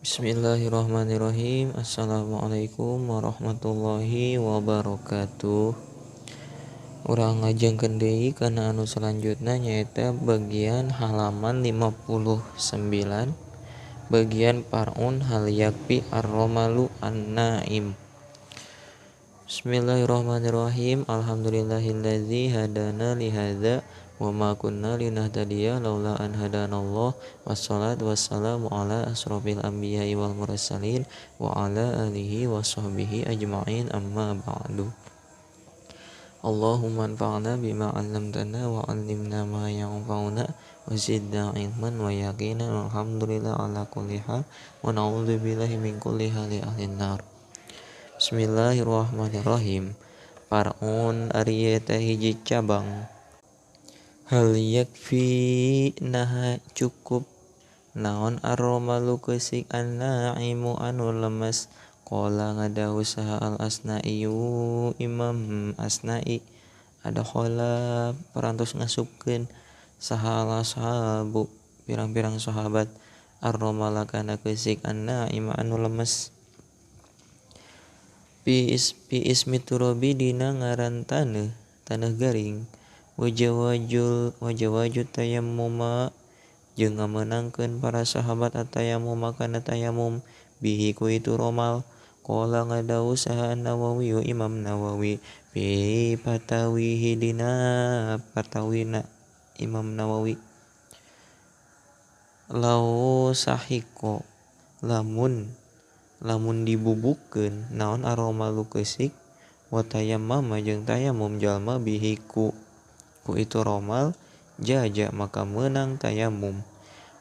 Bismillahirrahmanirrahim. Assalamualaikum warahmatullahi wabarakatuh. Urang ngajengkeun deui kana anu selanjutna nyaeta bagian halaman 59 bagian par'un hal yakfi ar-romalu an-naim. Bismillahirrahmanirrahim. Alhamdulillahillazi hadana li hadza wa ma kunna linahtadiya laula an hadanallah. Wassalatu wassalamu ala asrofil anbiya'i wal mursalin wa ala alihi wa sahbihi ajma'in, amma ba'du. Allahumma anfa'na bima 'allamtana wa 'allimna ma yanfa'una wa zidna 'ilman wa yaqina. Alhamdulillah ala kulli hal wa na'udzu billahi min kulli hali ahlin nar. Bismillahirrahmanirrahim. Par'un ari eta hiji cabang. Hal yakfi naha cukup naon arromalu keusik an-naimu anu lemes. Qala ngadahu saha al-asna'iyu Imam Asna'i adkhala parantos ngasupkeun saha al-ashabu pirang-pirang sahabat arromala kana keusik an-naima anu lemes pi ismi turabi dina ngaran taneuh taneuh garing wajawaju tayammuma jeung ngamenangkeun para sahabat atayammuma kana tayamum bihi ku itu romal. Qala ngadawu saha Nawawi Imam Nawawi fi fatawihi dina fatawina Imam Nawawi lau sahiko lamun dibubukeun naon aromalu keusik wa tayammama jeung tayamum jalma bihi ku itu romal jaja maka meunang tayamum.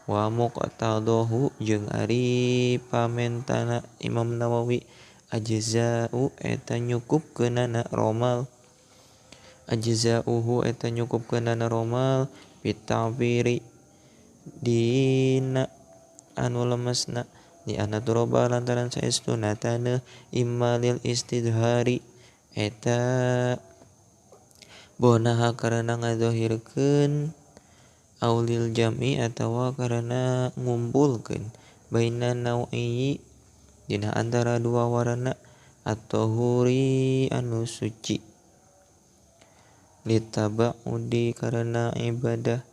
Wa muqtadahu jeung ari pamentana Imam Nawawi ajza'u eta nyukupkeunana romal ajza'uhu eta nyukupkeunana romal bita'biri dina anu lemesna di anna turaba lantaran saestuna taneuh imma lil istidhari eta bonaha karena ngazohirkeun aulil jam'i atawa karena ngumpulkeun baina nau'i dina antara dua warna at-tahuri anu suci litaba'udi karena ibadah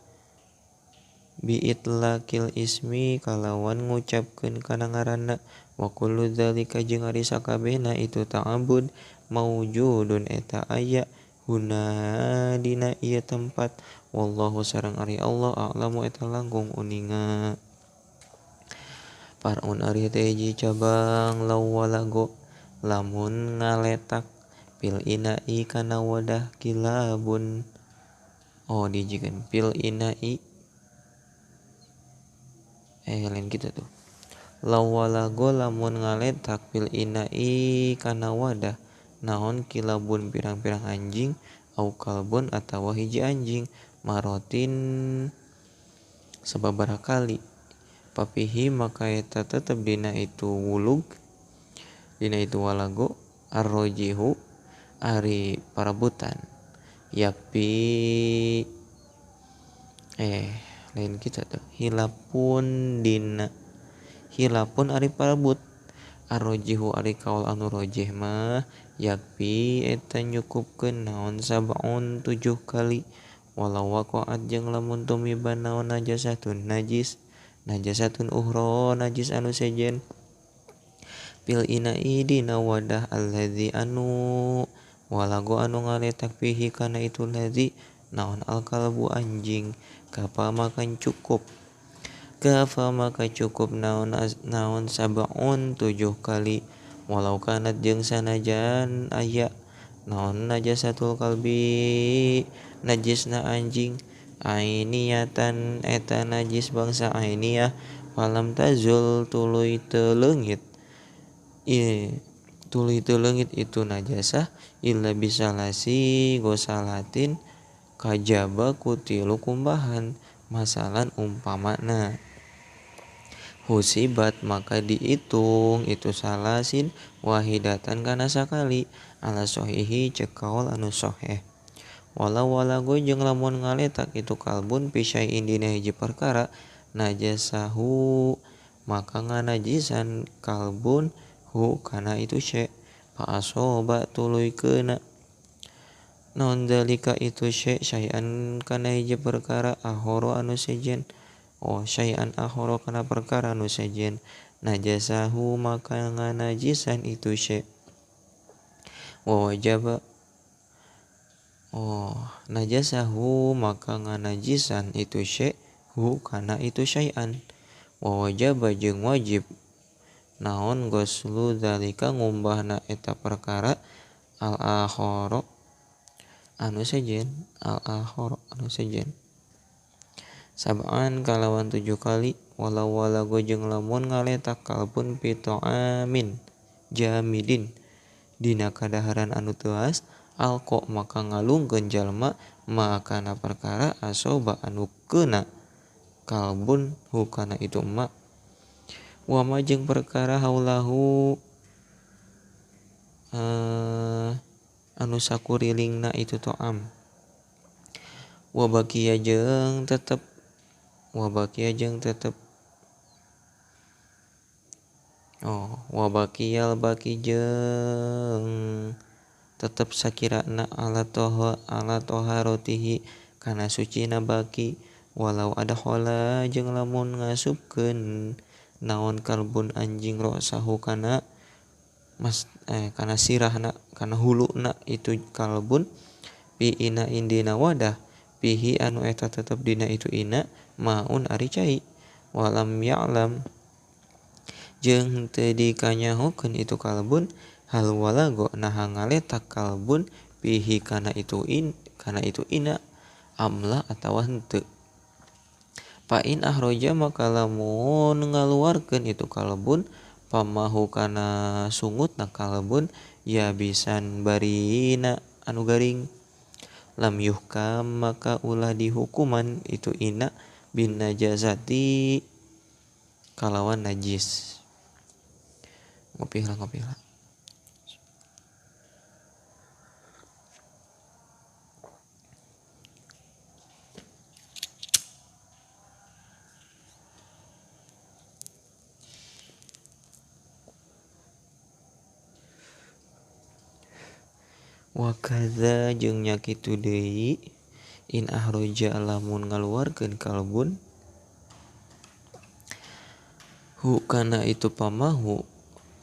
biitlaqil ismi kalawan ngucapkeun kana ngaranna wa kullu dzalika jeung ari sakabehna itu ta'abbud maujudun eta aya huna dina ieu tempat wallahu sareng ari Allah a'lamu eta langkung uninga. Par'un ari teh hiji cabang lawalago lamun ngaletak pil ina'i kana wadah kilabun. Oh dijikeun pil ina'i lain kitu tuh. Lawalago lamun ngaletak pil ina'i kana wadah naon kilabun pirang-pirang anjing au kalbun atawa hiji anjing marotin sababaraha kali papihi maka eta tetep dina itu wulug dina itu walago arrojihu ari parabutan yakpi lain kita tuh hilapun dina hilapun ari parabut arrojihu ari kaul anu rojih mah yakpi eta nyukupkeun naon sab'un 7 kali walau waqa'at jeung lamun tumiba naon najasatun najis najasatun uhra najis anu sejen pil ina'i dina wadah allazi anu walago anu ngaletak fihi kana itu ladzi naon alkalbu anjing kafa makan cukup kafa maka cukup naon naon sab'un 7 kali walau kanat jeung sanajan aya naon najasatul kalbi najisna anjing ainiyatan eta najis bangsa ainiyah falam tazul tuluy teu leungit tuluy teu leungit itu najasah illa bisalasi gosalatin kajaba ku tilu kumbahan masalan umpamana husibat maka dihitung itu salasin wahidatan kana sakali ala sahihi ceuk kaul anu sahih. Walau walago jeung lamun ngaletak itu kalbun pisyai'in dina hiji perkara najasahu maka nganajisan kalbun hu kana itu syai fa asoba tuluy keuna naon zalika itu syai syai'an kana hiji perkara ahoro anu sejen oh syai'an ahoro kana perkara anu sejen najasahu maka nganajisan itu syai wa wajaba oh najasahu maka nganajisan itu syai hu kana itu syai'an wa wajaba jeung wajib naon ghuslu zalika ngumbahna eta perkara al akhara anu sejen al akhara anu sejen sab'an kalawan 7 kali walau walago jeung lamun ngaletak kalbun pito'amin jamidin dina kadaharan anu teuas alko maka ngalungkeun jalma makana perkara asoba anu keuna kalbun hukana itu ma wama jeung perkara haulahu anu sakurilingna itu to'am wabakia jeung tetep oh wabakiyal baki jeung tetep sakirana ala toharotihi kana sucina baki walau ada khola jeung lamun ngasupkeun naon kalbun anjing rosahu kana mas kana sirahna kana huluna itu kalbun pi ina indina wadah pihi anu eta tetep dina itu ina maun ari cai walam ya'lam jeung teu dikanyahokeun itu kalbun hal walago naha ngaletak kalbun pihi kana itu in kana itu ina amla atawa henteu fa in ahroja maka lamun ngaluarkeun itu kalbun pamahu kana sungutna kalbun ya bisan barina anu garing lam yuhkam maka ulah dihukuman itu ina bin najasati kalawan najis. Ngopi lah. Wa kadza jeung nya kitu deui in ahroja lamun ngaluarkeun kalbun hu kana itu pamahu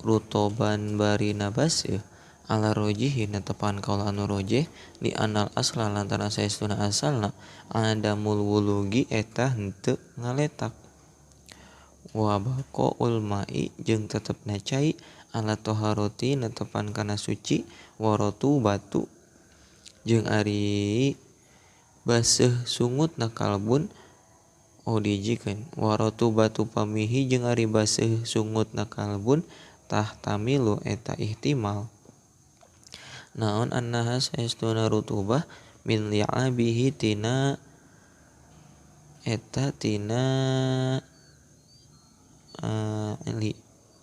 rutoban barina baseuh ala rojihi netepan kaul anu rojih di anal asla lantaran saestuna asalna adamul wulugi eta henteu ngaletak wa baqaul mai jeung tetepna cai ala toharoti netepan kana suci warotu batu jeung ari baseuh sungutna kalbun oh dijikeun warotu batu pamihi jeung ari baseuh sungutna kalbun tahtamilu eta ihtimal naon annaha saestuna rutubah min li'abihi tina eta tina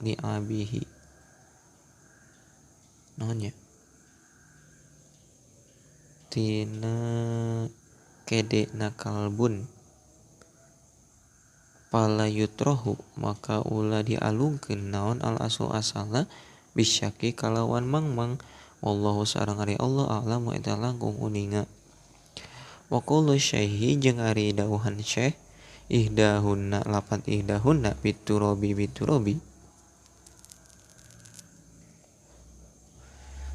li'abihi naonnya tina kedekna kalbun pala yutrohu maka ulah dialungkeun naon al aslu asalna bisyaki kalawan mangmang wallahu sareng ari Allah a'lamu eta langkung uninga wa qulu syaihi jeung ari dauhan syekh ihdahunna lapat ihdahunna biturobi biturobi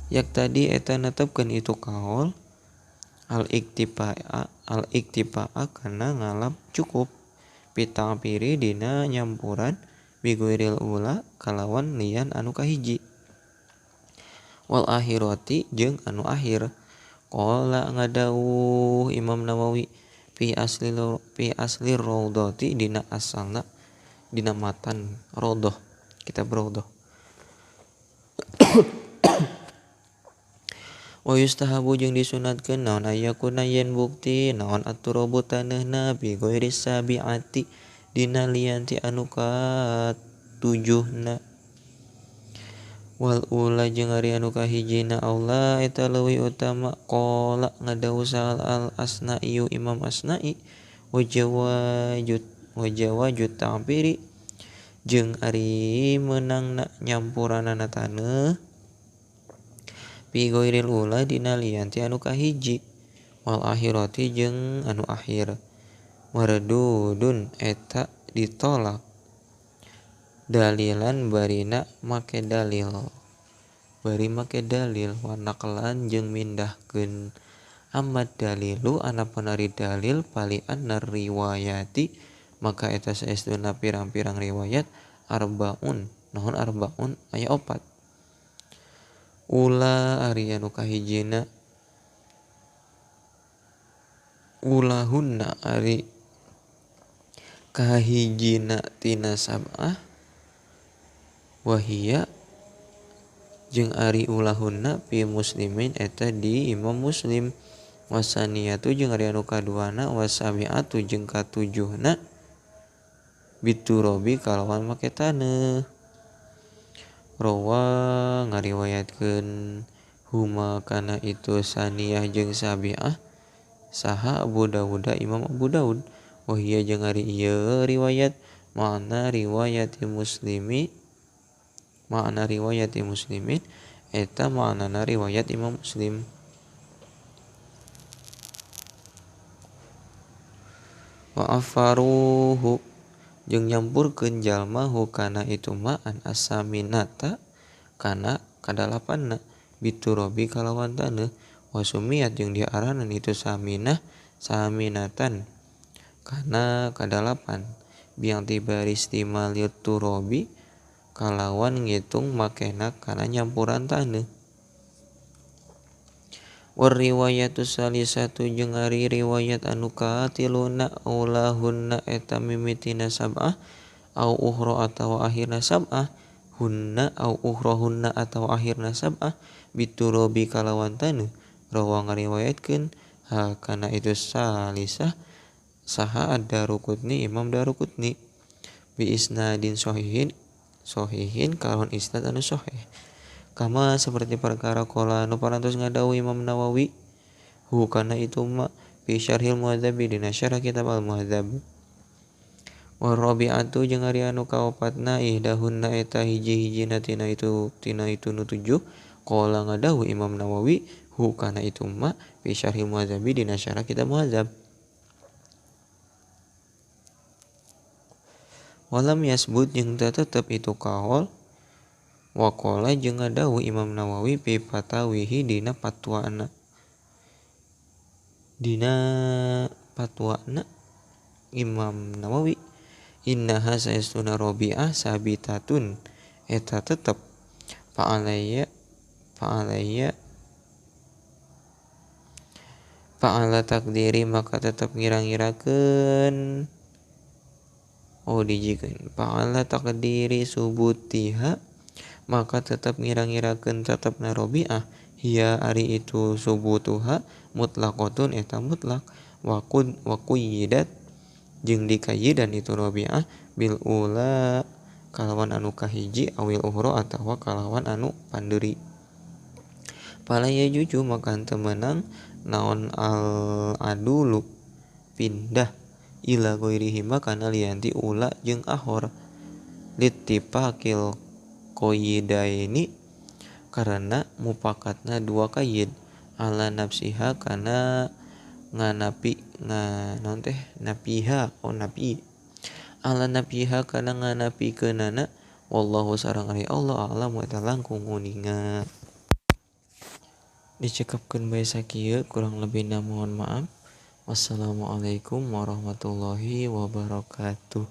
yak tadi eta netepkeun itu kaul al iktifa'a kana ngalap cukup pitapiri dina nyampuran biguiril ula kalawan lian anu kahiji wal akhirati jeung anu akhir qala ngadawuh Imam Nawawi fi asli raudhati dina asalna dina matan raudhah kitab raudhah wa yustahabu jeung disunatkeun naon ayakuna yen bukti naon aturabu taneuhna bi ghairi sabiati dina lian ti anu katujuhna wal ula jeung ari anu kahijina Allah eta leuwih utama qala ngadawuh sal al asna'i Imam Asna'i wajawajut ta'biri Jeung ari meunangna nyampuranana taneuh fi ghairil ula dina lian ti anu kahiji wal akhirati jeung anu akhir mardudun eta ditolak dalilan barina make dalil bari make dalil wa naqlan jeung mindahkeun amad dalilu anapun ari dalil pali annar riwayati maka eta saestuna pirang-pirang riwayat arbaun naon arbaun aya opat ula ari anu kahijina ulahunna ari kahijina tina sab'ah wahia jeung ari ulahunna fi muslimin eta di Imam Muslim wasaniyatu jeung ari anu kaduana wasabi'atu jeung katujuhna biturobi kalawan make taneuh rawa ngariwayatkeun huma kana itu saniyah jeung sabi'ah saha Abu Dawud Imam Abu Dawud wahia jeung ari ieu riwayat makna riwayati muslimi makna riwayati muslimin eta maknana riwayat Imam Muslim. Wa afaruhu jeung nyampurkeun jalma hukana itu ma'an asaminata kana kadalapanna biturobi kalawan taneuh wasumiat jeung diaranan itu saminah saminatan kana kadalapan biang tibaris timalir turobi kalawan ngitung makena kana nyampuran taneuh. War riwayatu salisatu jeung ari riwayat anu katiluna ulahunna eta mimitina sab'ah au ukhra atawa akhirna sab'ah hunna au ukhrahunna atawa akhirna sab'ah biturobi kalawan taneuh rawa ngariwayatkeun ha kana itu salisah saha ad-Daruqutni Imam Daruqutni bi isnadin sahihin sahihin kalawan isnad anu sahih kama seperti perkara qala anu parantos ngadawuh Imam Nawawi hu kana itu ma fi syarhil muhadzab dina syarah kitab al muhadzab. Wa rabi'atu jeung ari anu kaopatna ihdahunna eta hiji-hijina tina itu nu tujuh qala ngadawuh Imam Nawawi hu kana itu ma fi syarhil muhadzab dina syarah kitab muhadzab. Walam yasbut jeung tetep itu kaol waqala jeung ngadawuh Imam Nawawi fi fatawihi dina fatwana Imam Nawawi innaha saestuna rabi'ah sabitatun eta tetep fa'alaya fa'ala takdiri maka tetep ngira-ngirakeun oh dijikeun fa'ala takdiri subutiha maka tetap ngira-ngirakeun tetepna rabi'ah hiya ari itu subutuha mutlaqatun eta mutlak wa quyyidat jeung dikayidan itu rabi'ah bil ula kalawan anu kahiji awil ukhra atawa kalawan anu pandeuri. Pala ya juju maka teu meunang naon al adulu pindah ila ghairihima kana lianti ula jeung akhor littifaqil qayyidaini karena mupakatna dua kayyid ala nafsiha kana nganapi naon teh napiha oh napi ala napiha kana nganapikeunana wallahu sareng ari Allah a'lamu eta langkung uninga. Dicekapkeun bae sakieu kurang lebihna mohon maaf. Wassalamualaikum warahmatullahi wabarakatuh.